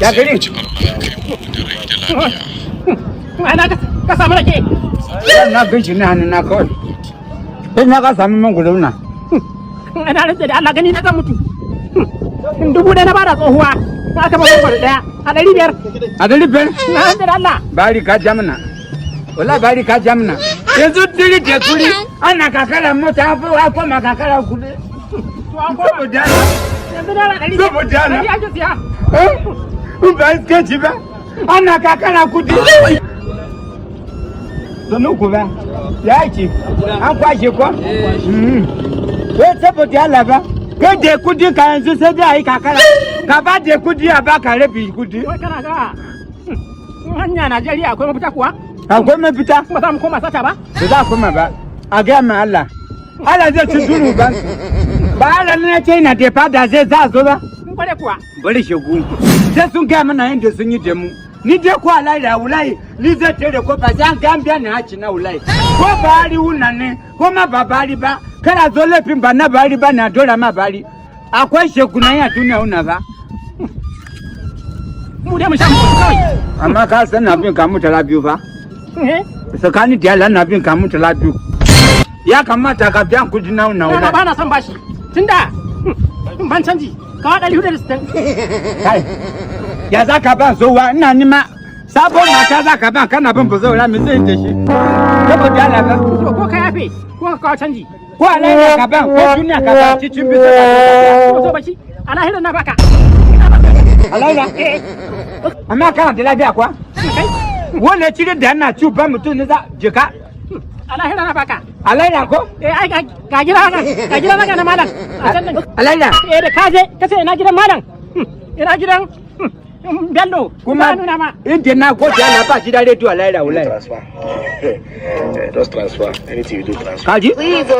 Ya Sai gari? mu ci Allah ya kai mu da rai da lafiya. Ana ka samu rake? Na gan na hannu na kawai. Sai na ka sami mangwaro na. Ana rantsa da Allah, gani na zan mutu. 1000 na bada tsohuwa. Aka ba mangwaro ɗaya a 500. A 500? Na rantsa da Allah. Bari ka jamna. Wala bari ka jamna. Yanzu diri da kuri ana kakara mota an koma kakara kudi. To an koma. Saboda Allah. Yanzu ₦500. Saboda Allah. 100 ake siya. Eh? In ba iskanci ba. Ana kakara kudi. Sannu ku ba. Ya ce, an kwashe ko? Wai saboda Allah ba. Kai da kudi ka yanzu sai dai a yi kakara. Ka ba da kudi a baka rabi kudi. Wai kana ga hanya Najeriya akwai mafita kuwa? Akwai mafita? Ba za mu koma sata ba? Ba za kuma ba. A gaya ma Allah. Allah zai ci duru ba. Ba Allah ne ya ce ina da fada zai za a zo ba. Mun kware kuwa. Bari shegu. Sai sun gaya mana yadda sun yi da mu. Ni dai ko alai da wulayi ni zai tere ko ba sai an ga biya ni haci na wulayi. Ko bari wuna ne ko ma ba bari ba. Kana zo laifin ba na bari ba na dora ma bari. Akwai shegu na ya duniya wuna ba. Mu dai mu sha mu kawai. Amma ka san na bin ka 2,000 fa. Eh? Tsakanin da Allah na bin ka 2,000. Ya kamata ka biyan kudi na wuna Na wulayi. ba na son bashi. Tunda ban canji. Kawo 460. Kai, ya za ka ban zowa ina nima sabon mata za ka ban kana ban bazaura me zai da shi? Saboda Allah ba. To ko ka yafe ko ka kawo canji. Ko Allah ka ban ko duniya ka ban cikin bisa ka. To so bashi. A lahira na baka. Allah. Eh. Amma kana da lafiya kuwa? Kai. Wanda cire da ana ci ban mutum ne za jika. A lahira na baka. Allah ko? Eh, ai ga gida ga gida na malam. A can nan. Allah. Eh, da ka je ka ce ina gidan malam. Ina gidan Bello. Kuma Za a nuna ma. inda na gode Allah ba shi da rediyo Allah wallahi. Transfer. Just transfer. Anything you do, transfer. Kaji? Please.